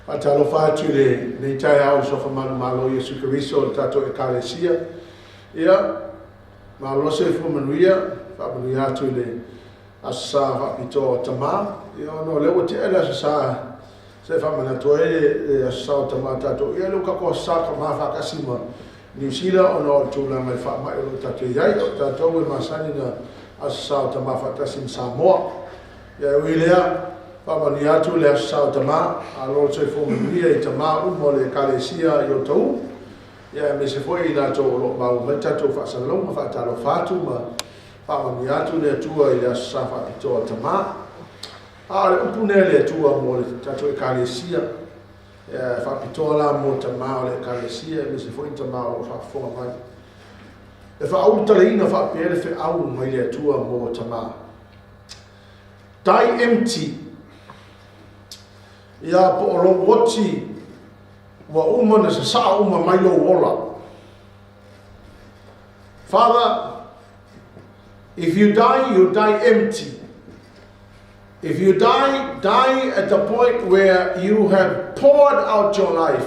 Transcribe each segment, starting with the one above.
Faatalofa atu i lenei taeao i le Suafa manumalo o Iesu Keriso o le tatou Ekalesia. Ia, malo le soifua manuia, faamanuia atu i le Aso Sa faapitoa o Tama. Ia, ona o lea ua tea le Aso Sa, se faamanatu ai le Aso Sa o Tama tatou. Ia, lea ua tatou Aso Sa Tama faatasi ma Niu Sila ona o le tulaga i le faamai o lo o tatou i ai. O tatou e masani na Aso Sa o Tama faatasi ma Samoa. Ia, e ui i lea, faamanuia atu le Aso Sa o Tama, malo le soifua manuia i tama uma o le Ekalesia i Otahuhu, ia aemaise foi i latou o lo o maua mai le tatou faasalalauga. Faatalofa atu ma faamanuia atu le Atua i le Aso Sa faapitoa o Tama. A o le upu lea a le Atua mo le tatou Ekalesia, e faapitoa la mo tama o le Ekalesia, aemaise foi tama o lo o faafofoga mai. E faaulutalaina faapea le feau mai le Atua mo tama. Die empty. Ia po o lou oti ua uma na sasaa uma mai lou ola. Father, if you die, you die empty. If you die, die at the point where you have poured out your life,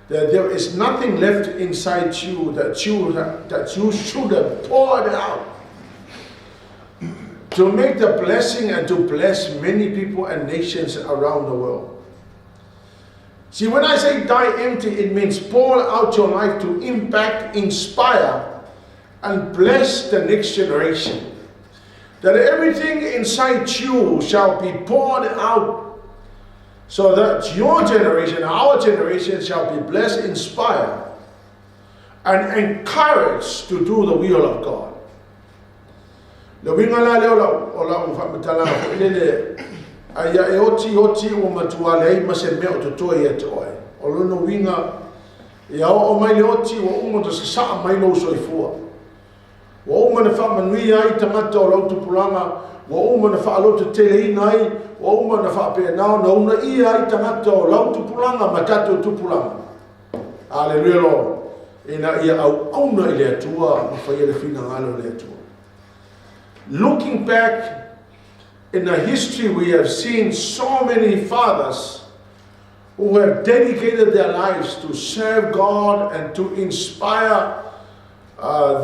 that there is nothing left inside you that you should have poured out to make the blessing and to bless many people and nations around the world. See, when I say die empty, it means pour out your life to impact, inspire, and bless the next generation. That everything inside you shall be poured out so that your generation, our generation, shall be blessed, inspired, and encouraged to do the will of God. Le uiga la lea o lau faamatalaga foi lele, a ia e oti oti ua matua leai ma se mea o totoe ia te oe. O lona uiga, ia oo mai le oti ua uma ona sasaa mai lou soifua. Ua uma na faamanuia ai tagata o lau tupulaga, ua uma na faalototeleina ai, ua uma na faapena ona uunaia ai tagata o lau tupulaga ma tatou tupulaga. Aleluia Lord. Ina ia auauna i le Atua ma faia le finagalo o le Atua. Looking back in the history, we have seen so many fathers who have dedicated their lives to serve God and to inspire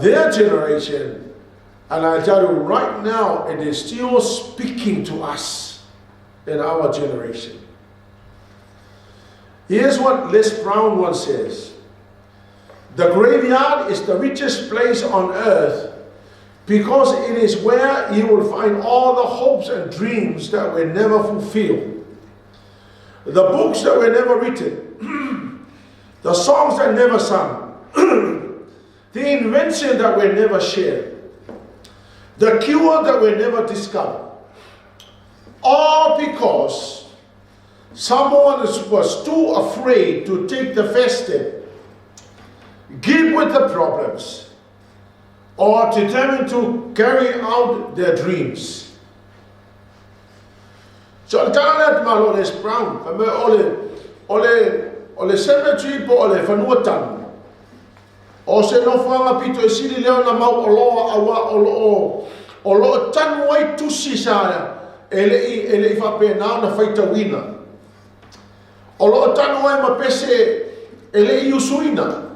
their generation. And I tell you right now, it is still speaking to us in our generation. Here's what Les Brown once says: "The graveyard is the richest place on earth because it is where you will find all the hopes and dreams that were never fulfilled, the books that were never written, the songs that never sung, the invention that were never shared, the cure that were never discovered. All because someone was too afraid to take the first step, give with the problems, or determined to carry out their dreams." So le tala lea malo Les Brown, fa mai o le cemetery po o le fanua tanu, o se nofoaga pito e sili lea ona mauoloa auā o loo tanu ai tusi sa e le i faapena ona faitauina. O loo tanu ai ma pese e le i usuina.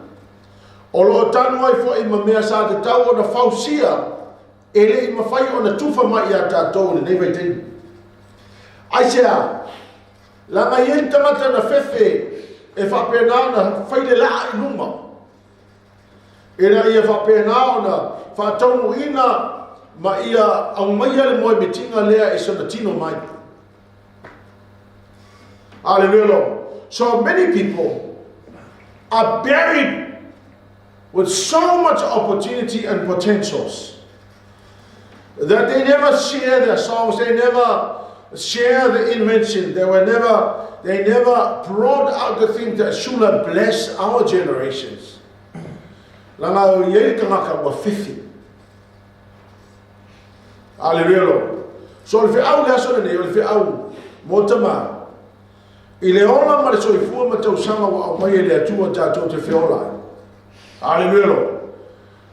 O loo tanu ai foi ma mea sa tatau ona fausia e le i mafai ona tufa mai ia tatou i lenei vaitaimi. Aisea? Leaga e i ai tagata na fefe e faapena ona fai le laa i luma, ina ia faapena ona faataunuuina ma ia aumaia le moemitiga lea i sona tino mai. Hallelujah, Lord. So many people are buried with so much opportunity and potentials that they never share their songs, they never share the invention, they never brought out the things that should have blessed our generations. Leaga e i ai tagata ua fefe. Hallelujah, Lord. So o le feau le aso lenei, o le feau mo tama, i le ola ma le soifua ma tausaga ua aumai e le Atua tatou te feola ai. Hallelujah, Lord.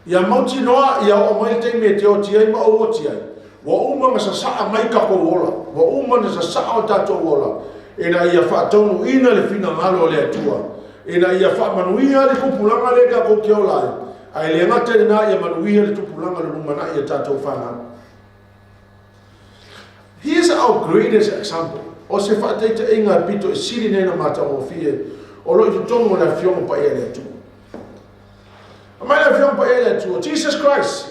Ia mautinoa ia oo mai le taimi e te oti ai ma ou oti ai, ua uma na sasaa mai tatou ola. Ua uma na sasaa o tatou ola. Ina ia faataunuuina le finagalo o le Atua. Ina ia faamanuia le tupulaga lea tatou te ola ai. Ae le gata i lena ia manuia le tupulaga le lumanai ia tatou fanau. Here's our greatest example. O se faataitaiga pito i sili nei na matagofie o lo o i totonu o le afioga paia le Atua. Mai le afioga paia le Atua. Jesus Christ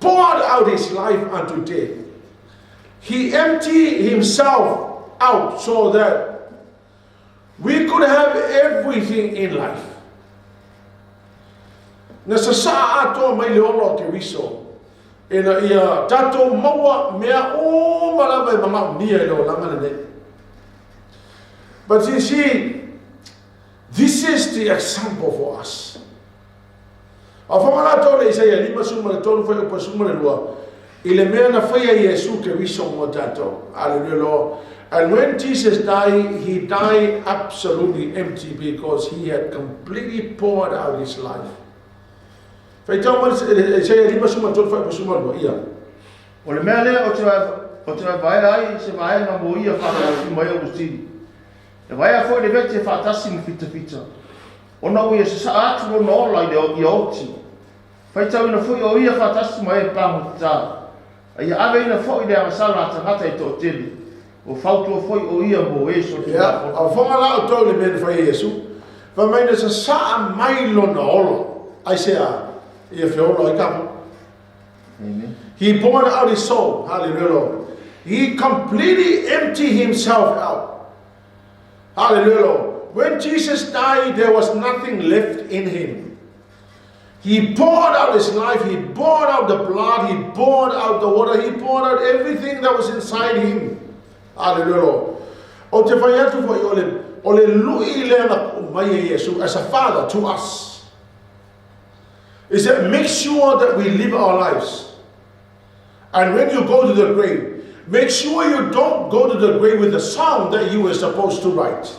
poured out his life unto death. He emptied himself out so that we could have everything in life. Na sasaa atoa mai le ola o Keriso ina ia tatou maua mea uma lava e manaomia i le olaga lenei. But you see, this is the example for us. A whangalato le Isaia 53 fuaiupu 12 i le mea na faia Iesu Keriso mo tatou. Hallelujah, Lord. And when Jesus died, he died absolutely empty because he had completely poured out his life. Faitau mai Isaia 53 fuaiupu 12 ia. O le mea lea o te vaevaea ai se vaega mo ia faatasi ma Augustini. E vaea foi le vete faatasi ma fitafita. Ona ua ia sasaa atu lona ola i le ia oti. Faitauina foi o ia faatasi ma e pagotata. A ia aveina foi le agasala a tagata e toatele. O fautua foi o ia mo e so Ia, a whanga la o tau le mea na whai Iesu. Fa mai na sasaa mai lona ola. Ai se a, ia feola ai kapo. Amen. He poured out his soul. Hallelujah, Lord. He completely emptied himself out. Hallelujah, Lord. When Jesus died, there was nothing left in him. He poured out his life, he poured out the blood, he poured out the water, he poured out everything that was inside him. Hallelujah, Lord. O te whai atu foi o le lui lea na mai e Iesu as a father to us. Is that make sure that we live our lives. And when you go to the grave, make sure you don't go to the grave with the song that you were supposed to write.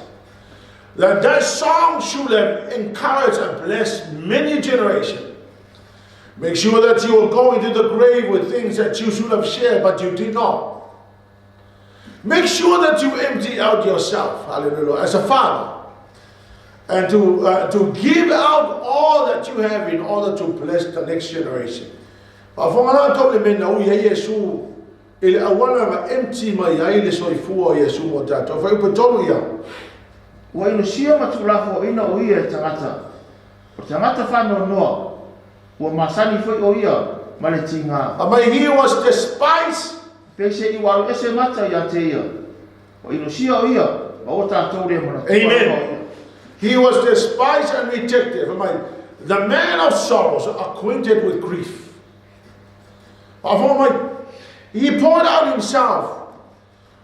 That song should have encouraged and blessed many generations. Make sure that you will go into the grave with things that you should have shared, but you did not. Make sure that you empty out yourself, hallelujah, as a father. And to give out all that you have in order to bless the next generation. Faafofoga la le mea na ui ai Iesu i le auala na empty mai ai le soifua o Iesu mo tatou. Fuaiupu 3 ia. Ua inosia ma tuulafoaina o ia e tagata. O tagata faanoanoa. Ua masani foi o ia ma le tiga. Mai he was despised. Peiseai ua aluese mata ia te ia. Ua inosia o ia ma ua tatou le manatua. Amen. He was despised and rejected. Mai, the man of sorrows, acquainted with grief. Mai, he poured out himself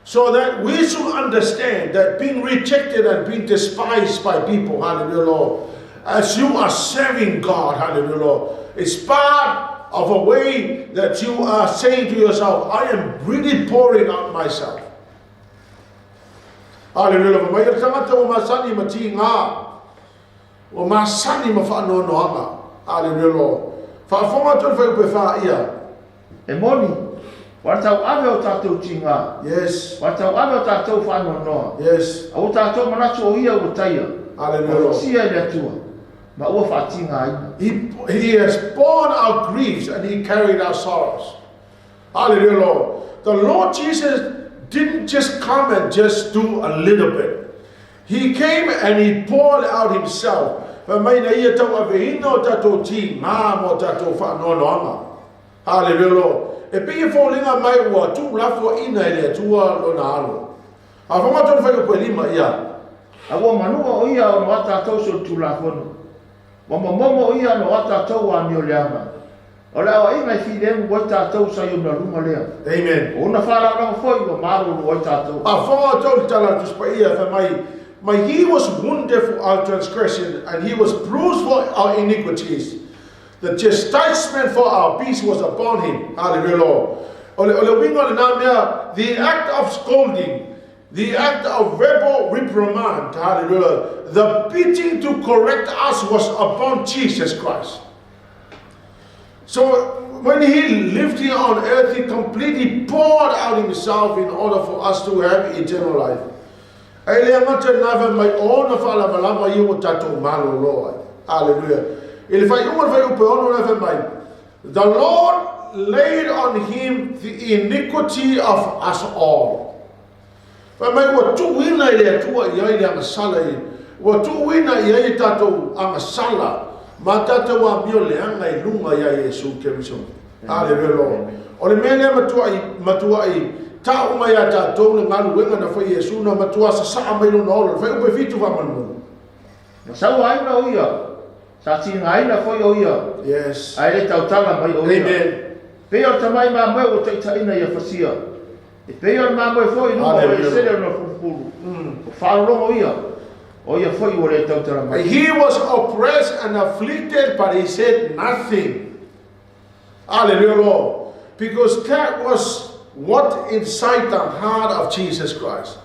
so that we should understand that being rejected and being despised by people, hallelujah, Lord, as you are serving God, hallelujah, Lord, it's part of a way that you are saying to yourself, I am really pouring out myself. Hallelujah. Mai o tagata ua masani ma tiga. Ua masani ma faanoanoaga. Hallelujah, Lord. Faafofoga atu le fuaiupu 4 ia. E moni, ua tauave o tatou tiga. Ua tauave o tatou faanoanoa. A ua tatou manatu o ia ua taia. Hallelujah, Lord. Sia e le Atua. Ma ua faatigaina. He has borne our griefs and he carried our sorrows. Hallelujah, Lord. The Lord Jesus didn't just come and just do a little bit. He came and he poured out himself. Fa mai na ia tauaveina o tatou tiga ma o tatou faanoanoaga. Hallelujah, Lord. E pei e foliga mai ua tuulafoaina e le Atua lona alo. Faafofoga atu le fuaiupu 5 ia. A ua manua o ia ona o a tatou solitulafono. Ua momomo o ia ona o a tatou amioleaga. O le aoaiga e filemu ai tatou sa i ona luga lea. Amen. O ona faalaolao foi ua malolo ai tatou. Faafofoga atu le tala a Tusi Paia fa mai mai he was wounded for our transgression and he was bruised for our iniquities. The chastisement for our peace was upon him. Hallelujah, Lord. O le uiga o lena mea, the act of scolding, the act of verbal reprimand, hallelujah, the beating to correct us was upon Jesus Christ. So when he lived here on earth, he completely poured out himself in order for us to have eternal life. Ae le gata i lena fai mai o ona faalavalava ia ua tatou malolo ai. Aleluia. I le faaiuga o le fuaiupu e ono lea fai mai, The Lord laid on him the iniquity of us all. Fai mai ua tuuina e le Atua i ai le agasala i, ua tuuina i ai e tatou agasala ma tatou amio leaga i luga ia Iesu Keriso. Aleluia Lord. O le mea lea matuai, matuai tau mai ia tatou le galuega na fai e Iesu na matua sasaa mai lona ola. Le fuaiupu e fitu faamolemole. Na sauaina o ia, sa tigaina foi o ia, Yes. ae le tautala mai o ia. Amen. Pei o le tamai mamoe ua taitaiina ia fasia. E pei o le mamoe foi i luga o Hallelujah. esele o lona fulufulu. Ua faalologo ia, o ia foi ua le tautala mai. He was oppressed and afflicted, but he said nothing. Hallelujah, Lord. Because that was what inside the heart of Jesus Christ.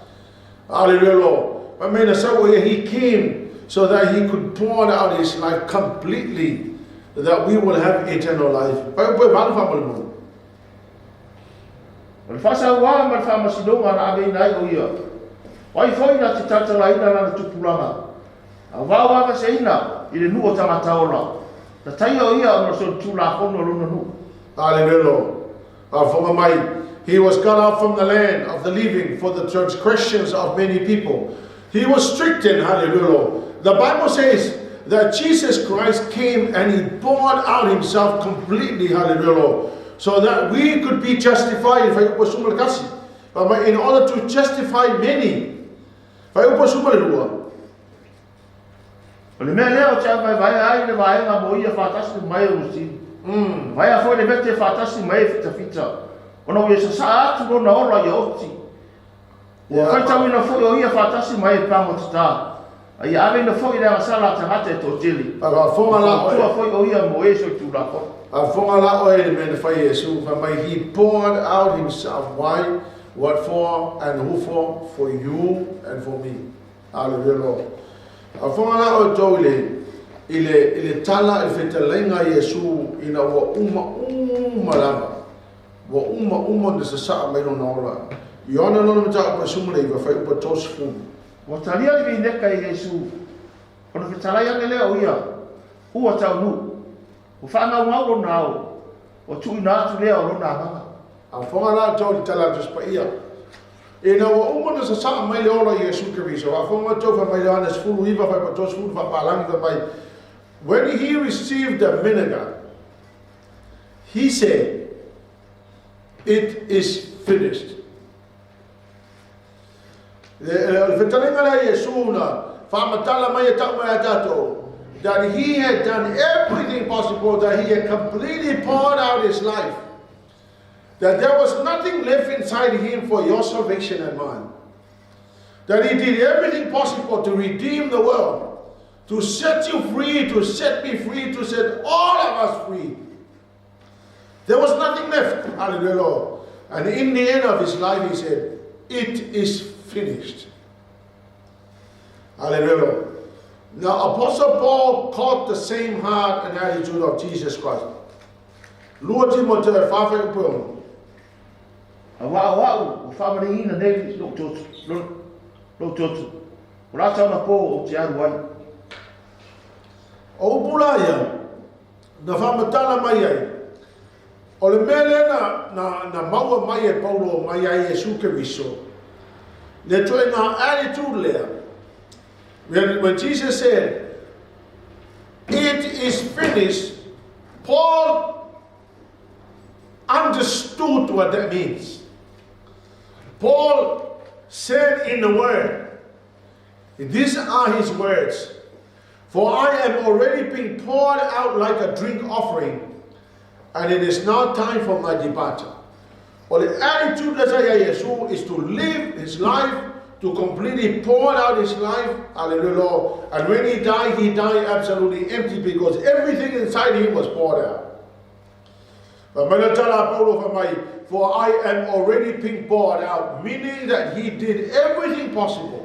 Hallelujah, Lord. I mean, so he came so that he could pour out his life completely, that we will have eternal life. Pai valu faamolemole. O le faasauā ma le faamasinoga na aveina ai o ia. O ai foi na te tautalaina lana tupulaga? A ua vaoavaseina i le nuu o tagata ola, na taia o ia ona o le solitulafono a lona nuu. Hallelujah, Lord. Faafofoga mai. He was cut off from the land of the living for the transgressions of many people. He was stricken, hallelujah, Lord. The Bible says that Jesus Christ came and he poured out himself completely, hallelujah, Lord, so that we could be justified. Fuaiupu 11. But in order to justify many. Fuaiupu 12. O le mea lea ou te auvaevaea ai le vaega mo ia faatasi ma e Augustine. Vaea foi le vete faatasi ma e fitafita, ona ua ia sasaa atu lona ola ia oti. Ua faitauina foi o ia faatasi ma e pagotata, a ia aveina foi le agasala a tagata e toatele. Faafofoga Ua la oe. fautua foi o ia mo e solitulafono. Faafofoga la oe i le mea na fai e Iesu, fai mai, He poured out himself, why, what for, and who for? For you and for me. Hallelujah, Lord. Faafofoga la outou i le, i le, i le tala i le fetalaiga a Iesu ina ua uma uma lava, ua uma uma ona sasaa mai lona ola. Ioane lona mataupu e 19, fuaiupu e 30. Ua talia le vineka e Iesu, ona fetalai ane lea o ia, Ua taunuu. Ua faagaugau lona ao, ua tuuina atu lea o lona agaga. Faafofoga la outou i le tala a le Tusi Paia. Ina ua uma ona sasaa mai le ola o Iesu Keriso, faafofoga outou fai mai Ioane 19 fuaiupu 30 faapalagi fai mai, When he received the vinegar, he said, It is finished. O le fetalaiga lea a Iesu na faamatala mai e tau mai ia tatou, that he had done everything possible, that he had completely poured out his life, that there was nothing left inside him for your salvation and mine. That he did everything possible to redeem the world, to set you free, to set me free, to set all of us free. There was nothing left. Hallelujah, Lord. And in the end of his life, he said, It is finished. Hallelujah, Lord. Now, Apostle Paul caught the same heart and attitude of Jesus Christ. Lua Timoteo e 4 fuaiupu e ono. Aua o au ua faamaligiina nei lou toto, lou toto, o le ata ona po ou te alu ai. O upu la ia, na faamatala mai ai, o le mea lea na, na, na maua mai e Paulo mai ai Iesu Keriso, le ituaiga attitude lea. When Jesus said, It is finished, Paul understood what that means. Paul said in the word, these are his words, For I am already being poured out like a drink offering, and it is now time for my departure. O le attitude lea sa i ai Iesu is to live his life, to completely pour out his life, hallelujah, Lord. And when he died, he died absolutely empty because everything inside him was poured out. Fai mai le tala a Paulo fai mai, For I am already being poured out, meaning that he did everything possible.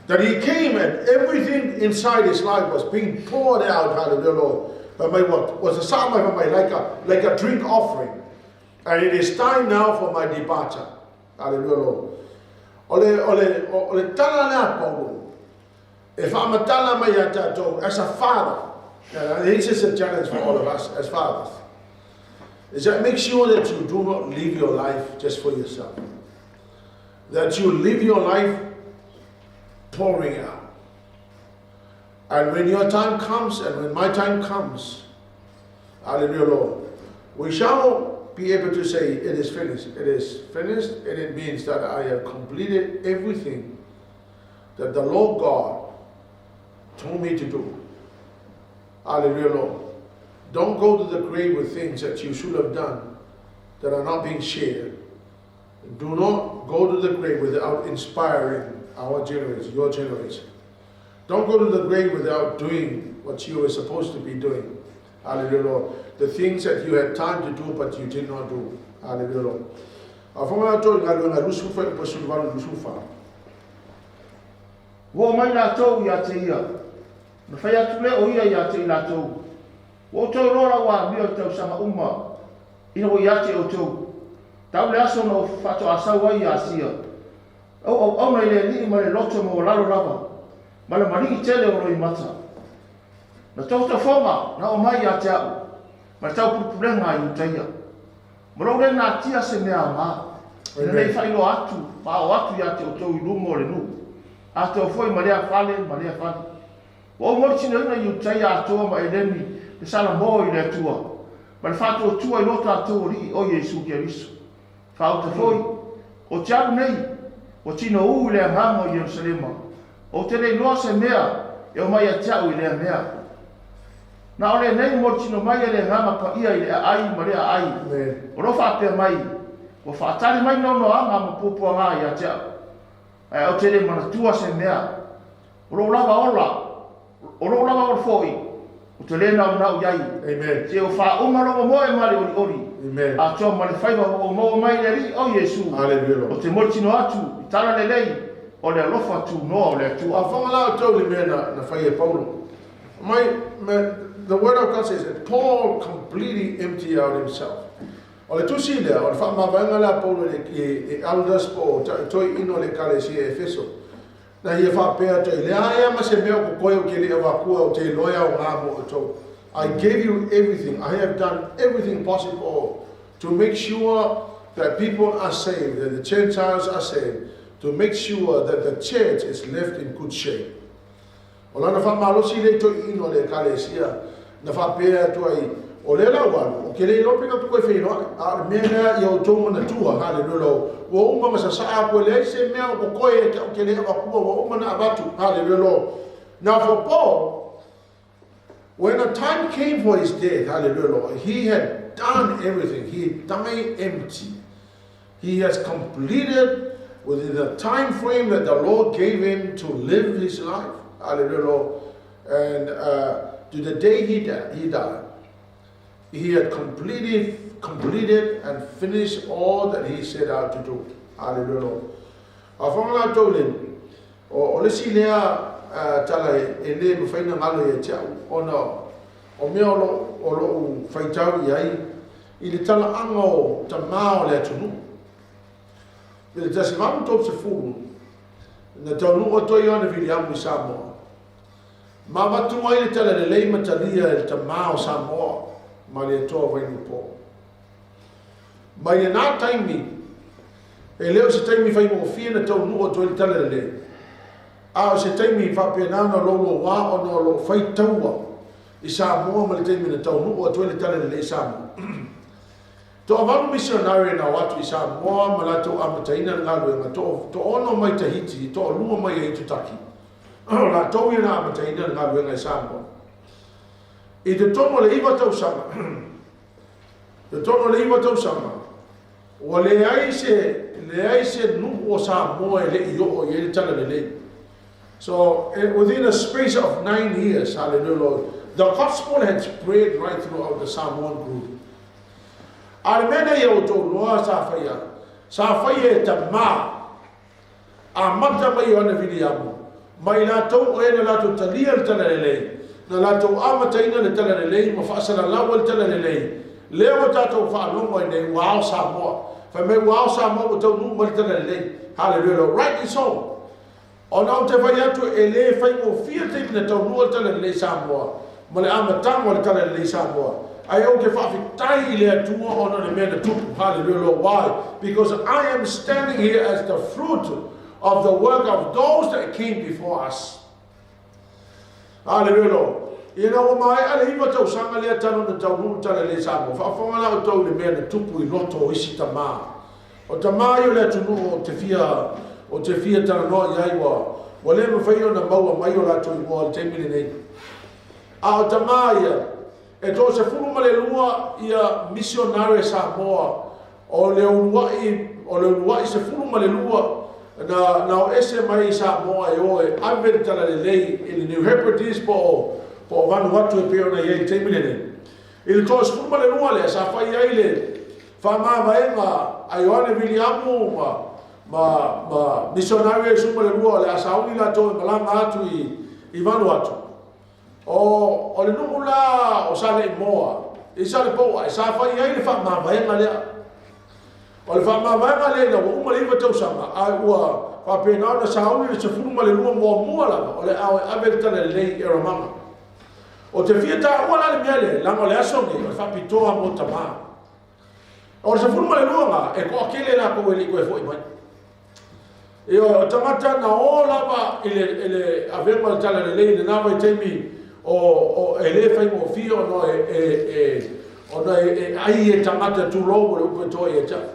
That he came and everything inside his life was being poured out, hallelujah, Lord. Fai mai ua sasaa mai fai mai like a drink offering. And it is time now for my departure. Hallelujah Lord. O le, o le, o le tala lea a Paulo, e faamatala mai ia tatou as a father. And this is a challenge for all of us as fathers. Is that make sure that you do not live your life just for yourself. That you live your life pouring out. And when your time comes and when my time comes, hallelujah, Lord, we shall be able to say, it is finished. It is finished, and it means that I have completed everything that the Lord God told me to do. Hallelujah, Lord. Don't go to the grave with things that you should have done that are not being shared. Do not go to the grave without inspiring our generation, your generation. Don't go to the grave without doing what you were supposed to be doing. Hallelujah, Lord. The things that you had time to do but you did not do. Hallelujah, Lord. A whanga atu i ngā luenga lusufa i pasulu valu lusufa. Ua oo mai latou ia te ia, ona fai atu lea o ia ia te i latou, Ua outou iloa lau amio i tausaga uma ina ua ia te outou, tau le aso na ou faatoasau ai ia Asia, ou auauna i le Alii ma le loto maualalo lava, ma le maligi tele o loimata. Na tofotofoga na oo mai ia te a'u, ma le taupulepulega a Iutaia. Ma lou le natia se mea aoga, ina nei faailoa atu ma ao atu ia te outou i luma o le nuu, atoa foi ma lea fale ma lea fale. Ua ou mautinoina Iutaia atoa ma Eleni le salamo i le Atua, ma le faatuatua i lo tatou Alii o Iesu Keriso. Faauta foi, o te alu nei, ua tino ū i le agaga o Ierusalema, ou te le iloa se mea e omai ia te a'u i lea mea. Na o lenei molitino mai e le Agaga Paia i le aai ma le aai, o lo o faapea mai, Ua faatali mai noanoaga ma puapuaga ia te a'u, ae ou te le manatua se mea. O lou lava ola, o lou lava ola foi, ou te le naunau i ai. Se ua faauma lou momoe ma le olioli, atoa ma le faiva ua ou maua mai i le Alii o Iesu, ou te molitino atu i tala lelei o le alofa tunoa o le Atua. A whanga la outou i le mea na whai e Paulo. My, my, the word of God says that Paul completely emptied out himself. O le tusi lea, o le whaamavaenga lea Paulo i le elders po o toeaina o le ekalesia e Efeso. Na ia faapea atu ai, Leai a ma se mea o kokoe ou ke le avakua ou te iloa e aoga mo outou. I gave you everything, I have done everything possible to make sure that people are saved, that the Gentiles are saved, to make sure that the church is left in good shape. O lana faamalosi lea i toeaiina o le Ekalesia, na faapea atu ai, O lea la ua alu, ou te le iloa pe na toe feiloai, a o le mea lea ia outou manatua, haleluia, ua uma ona sasaa atu, e leai se mea o totoe ia te au, ou te le avatua, ua uma ona avatu, haleluia. Now for Paul, when the time came for his death, hallelujah, Lord, he had done everything. He died empty. He has completed within the time frame that the Lord gave him to live his life. Hallelujah, Lord. And to the day he, he died, he had completed, completed and finished all that he set out to do. Hallelujah, Lord. A whanga la tau le, o, o le si lea tala e le mawhai na ngalo ia te au, ona o mea o lo, o lo whaitau i ai, i le talaaga o tamā o le atunuu. I le 1830, na taunuu atu ai Ioane Viliamu i Samoa, ma avatu ai le talalelei ma talia e le tamā o Samoa ma le Atoa Vainupo. Mai lenā taimi, e le o se taimi faigofie na taunuu atu ai le talalelei, a o se taimi faapena ona louloua ona o lo o fai taua i Samoa ma le taimi na taunuu atu ai le talalelei i Samoa. Toavalu misionare na o atu i Samoa ma latou amataina le galuega, toaono mai Tahiti, toalua mai Aitutaki. O latou ia na amataina le galuega i Samoa. I totonu o le 9 tausaga, totonu o le 9 tausaga, ua leai se, leai se nuu o Samoa e le i oo i ai le talalelei. So, within a space of 9 years, hallelujah, Lord, the gospel had spread right throughout the Samoan group. A o le mea nei a outou loa sa faia, sa faia e tamā, amata mai Ioane Viliamu, mai latou o e na latou talia le talalelei, Na latou amataina le Talalelei ma faasalalau ai le Talalelei, lea ua tatou faalogo ai nei ua ao Samoa. Fai mai ua ao Samoa ua taunuu mai le Talalelei. Hallelujah Lord. Rightly so. Ona ou te fai atu e le faigofie le taimi na taunuu ai le Talalelei i Samoa ma le amataga o le Talalelei i Samoa. Ae ou te faafetai i le Atua ona o le mea na tupu. Hallelujah Lord. Why? Because I am standing here as the fruit of the work of those that came before us. Hallelujah Lord. Ina ua maea le 9 tausaga lea talu ona taunuu le Talalelei i Samoa, faafofoga la outou i le mea na tupu i loto o isi tamā. O tamā ia o le atunuu ou te fia, ou te fia talanoa i ai ua, ua le mafai ona maua mai o latou igoa i le taimi lenei. A o tamā ia, e 12 ia misionare Samoa o le uluai, o le uluai 12 na, na o ese mai i Samoa e o e ave le Talalelei i le New Hebrides po o, po o Vanuatu e pei ona i ai i le taimi lenei. I le 12 lea sa fai ai le faamavaega a Ioane Viliamu ma, ma, ma misionare e 12 o le a sauni latou e malaga atu i, i Vanuatu. O, o le nuu la o Saleimoa i Salepouai sa fai ai le faamavaega lea. O le faamavaega lea ina ua uma le 9 tausaga, ae ua faapena ona sauni le 12 muamua lava o le ao e ave le Talalelei i Eromanga. Ou te fia taua la le mea lea, leaga o le aso nei, o le faapitoa mo tamā. O le 12 na, e toatele latou e le i toe foi mai. Ioe, o tagata na o lava i le, i le avega o le Talalelei i lena vaitaimi o, o, e le faigofie ona e, e, e, ona e, e ai e tagata tulou o le upu e toa ia te au.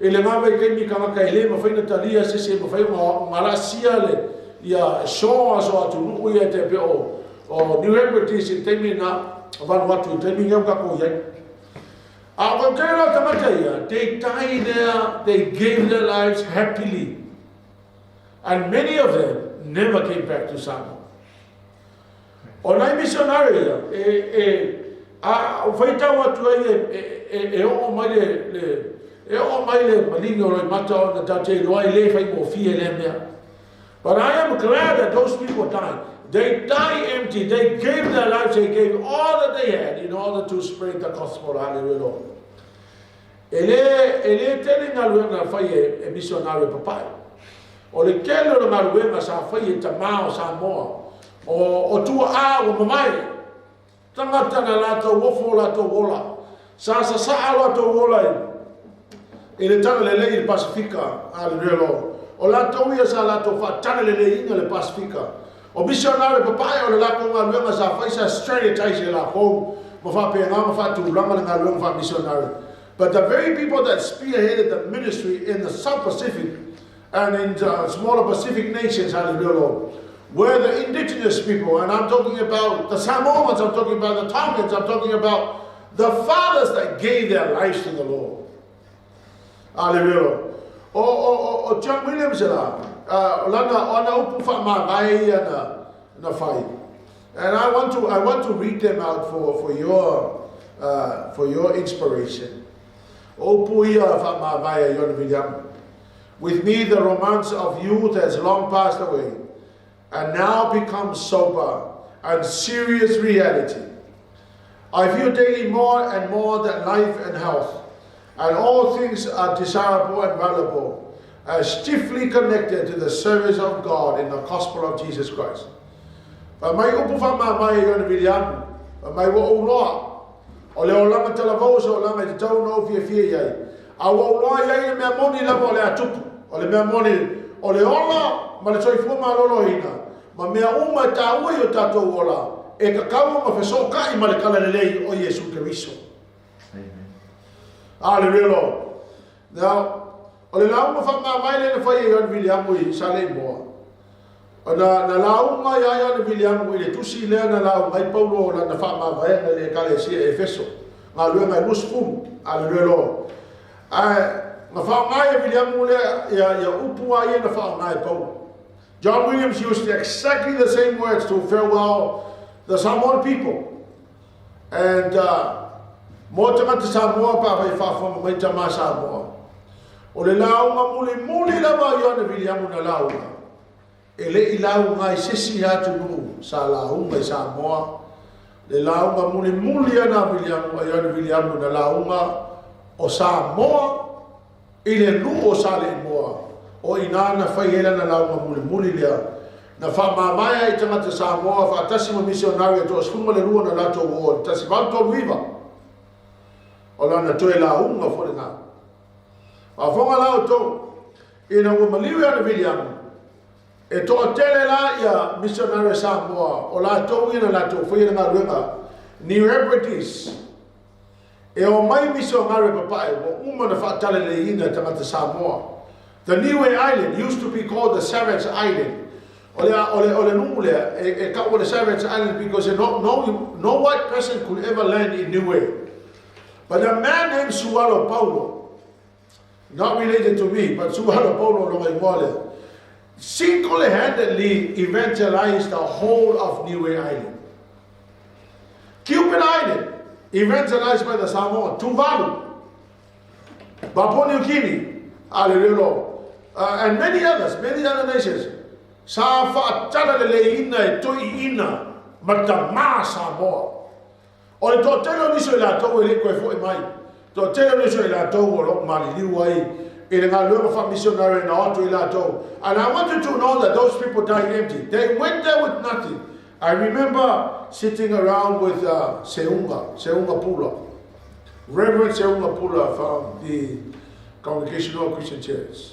I lena vaitaimi tagata e le mafai ona talia se isi e mafai ona galasia le, ia shores o atunuu ia e tai pei o, o New Hebrides i le taimi lena, Vanuatu i le taimi lea ua tatou i ai. A o tele la tagata ia, they died there, they gave their lives happily. And many of them never came back to Samoa. O nai missionary ia, e, e, a o faitau atu ai e, e, e, e oo mai le, le, e oo mai le maligi o roimata ona tatou te iloa e le faigofie lea mea. But I am glad that those people died. They died empty. They gave their lives. They gave all that they had in order to spread the gospel. Hallelujah, Lord. E le, e le tele galuega na fai e, e misionare papae. O le tele o le galuega sa fai e tamā o Samoa, o, o tua'a ua mamae, tagata na latou ofo o latou ola, sa sasaa o latou ola i, i le Talalelei i le Pasefika. Hallelujah, Lord. O latou ia sa latou faatalaleleiina le Pasefika. O misionare papae o le latou galuega sa fai sa strategize e lakou ma faapena ma faatulaga le galuega faamisionare. But the very people that spearheaded the ministry in the South Pacific and in smaller Pacific nations, hallelujah, Lord, were the indigenous people. And I'm talking about the Samoans, I'm talking about the Tongans, I'm talking about the fathers that gave their lives to the Lord. Hallelujah, Lord. O, o, o, o John Williams la, lana, ona upu whaamavae ia na, na fai. And I want to read them out for your inspiration. O upu ia whaamavae a Iona Viliamu. With me the romance of youth has long passed away, and now becomes sober and serious reality. I feel daily more and more that life and health and all things are desirable and valuable, as chiefly connected to the service of God in the gospel of Jesus Christ. Fai mai upu faamamae a Ioane Viliamu, fai mai ua ou loa, o le olaga talavou o se olaga e tatau ona ou fiafia i ai, a ua ou loa i ai le mea moni lava o le a tupu, o le mea moni o le ola ma le soifua maloloina, ma mea uma e taua i o tatou ola, e kakau ma fesootai ma le Talalelei o Iesu Keriso. Hallelujah, Lord. Now, o le lauga faamavae lea na fai e Ioane Viliamu i Saleimoa, na, na lauga ia Ioane Viliamu i le tusi lea na lauga ai Paulo o lana faamavaega i le Ekalesia i Efeso, galuega e 20. Hallelujah, Lord. Ae, na faaaoga e Viliamu lea ia, ia upu a ia na faaaoga e Paulo. John Williams used exactly the same words to farewell the Samoan people. And mo tagata Samoa pa afai faafofoga mai tamā Samoa. O le lauga mulimuli lava a Ioane Viliamu na lauga. E le'i lauga ai se isi atunuu sa lauga i Samoa le lauga mulimuli ana Viliamu a Ioane Viliamu na lauga o Samoa i le nuu o Saleimoa o i ina na fai ai lana lauga mulimuli lea na faamavae ai i tagata Samoa faatasi ma misionari e 12 na latou o i le 1839. O lana toe lauga foi lena. Faafofoga la outou, ina ua maliu Ioane Viliamu, e toatele la ia misionari a Samoa o latou ia na latou faia le galuega New Hebrides. E omai misionari papae ua uma ona faatalaleina e tagata Samoa. The Niue Island used to be called the Savage Island. O le, o le, o le nuu lea, e tau o le Savage Island because no white person could ever land in Niue. But a man named Sualo Paulo, not related to me, but Sualo Paulo lona igoa lea, single-handedly evangelized the whole of Niue Island. Cuban Island, evangelized by the Samoa. Tuvalu, Papua New Guinea, hallelujah, and many others, many other nations. Sa faatalaleiina e toeaiina ma tamā Samoa. O le toatele o nisi o i latou e le i toe foi mai. Toatele o nisi o i latou o lo o maliliu ai i le galuega faamisionare na o atu i latou. And I want you to know that those people died empty. They went there with nothing. I remember sitting around with Seunga, Seunga Pula, Reverend Seunga Pula from the Congregational Christian Church.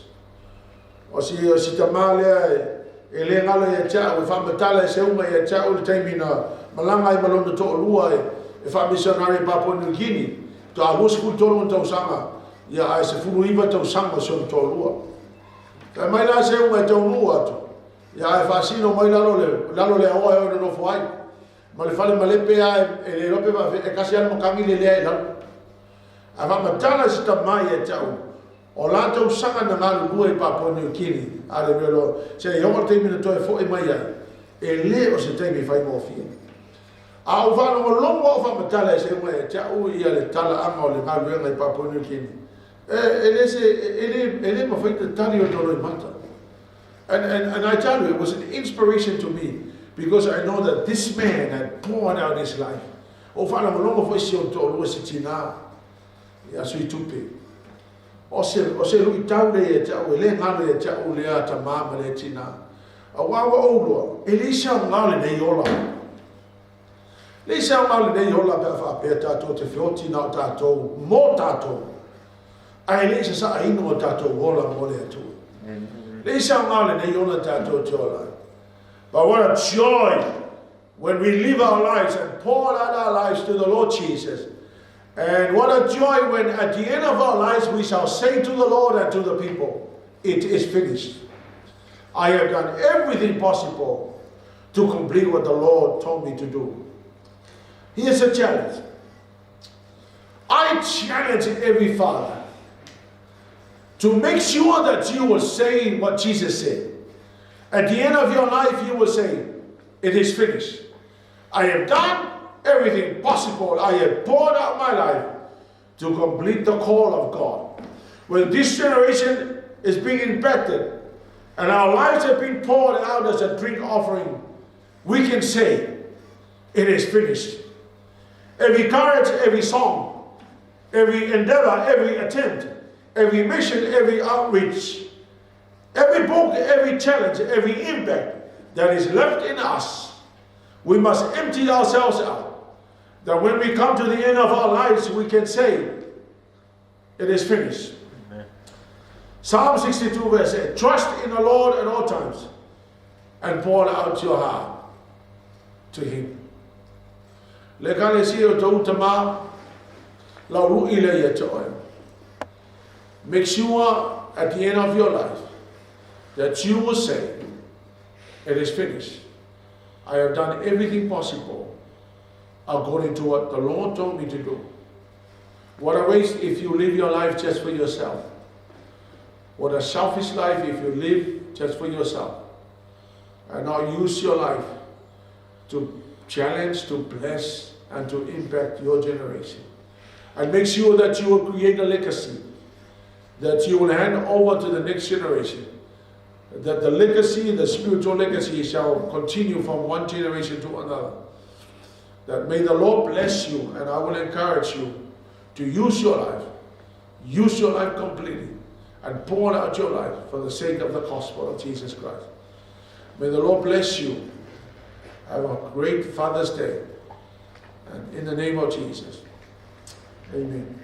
O si tamā lea e le galo ia te au, e faamatala e Seunga ia te au le taimi na malaga ai ma lona toalua e faamisionare i Papua New Guinea. Toa 23 ona tausaga, ia ae 19 tausaga si ona toalua. Fai mai la Seunga e taunuu atu, ia ae faasino mai lalo le aoa e ona nofo ai. Ma le fale malepe a e le iloa pe faafefea, e kasi lava le matagi le lea i lalo. Ae faamatala si tamā ia te au, o la tausaga na galulue i Papua New Guinea, a le loa, seia oo le taimi na toe foi mai ai, e le o se taimi faigofie. A ou faalogologo au faamatala e Seunga ia te au ia le talaaga o le galuega i Papua New Guinea, e le se, e le mafai ona tali ona loimata. And I tell you, it was an inspiration to me because I know that this man had poured out his life. O faalogologo foi si ona toalua si tinā, ia sui tupe. O se luitau le ia te au, e le galo ia te au lea tamā ma lea tinā. Auā ua ou iloa, e leai se aoga o lenei ola. Leai se aoga o lenei ola pe a faapea tatou te feoti na o tatou, mo tatou. Ae leai sasaaina o tatou ola mo le Atua. Leai se aoga o lenei ola tatou te ola. But what a joy when we live our lives and pour out our lives to the Lord Jesus. And what a joy when at the end of our lives we shall say to the Lord and to the people, "It is finished. I have done everything possible to complete what the Lord told me to do." Here's a challenge. I challenge every father to make sure that you will say what Jesus said. At the end of your life, you will say, "It is finished. I have done everything possible. I have poured out my life to complete the call of God." When this generation is being impacted and our lives have been poured out as a drink offering, we can say, "It is finished." Every courage, every song, every endeavor, every attempt, every mission, every outreach, every book, every challenge, every impact that is left in us, we must empty ourselves out. That when we come to the end of our lives, we can say, "It is finished." Amen. Psalm 62, verse 8: Trust in the Lord at all times and pour out your heart to Him. Le ekalesia o tou tamā, lau lu'i lea ia te oe. Make sure at the end of your life that you will say, "It is finished. I have done everything possible according to what the Lord told me to do." What a waste if you live your life just for yourself. What a selfish life if you live just for yourself and not use your life to challenge, to bless, and to impact your generation. And make sure that you will create a legacy that you will hand over to the next generation. That the legacy, the spiritual legacy, shall continue from one generation to another. That may the Lord bless you, and I will encourage you to use your life, use your life completely, and pour out your life for the sake of the gospel of Jesus Christ. May the Lord bless you. Have a great Father's Day. And in the name of Jesus, amen.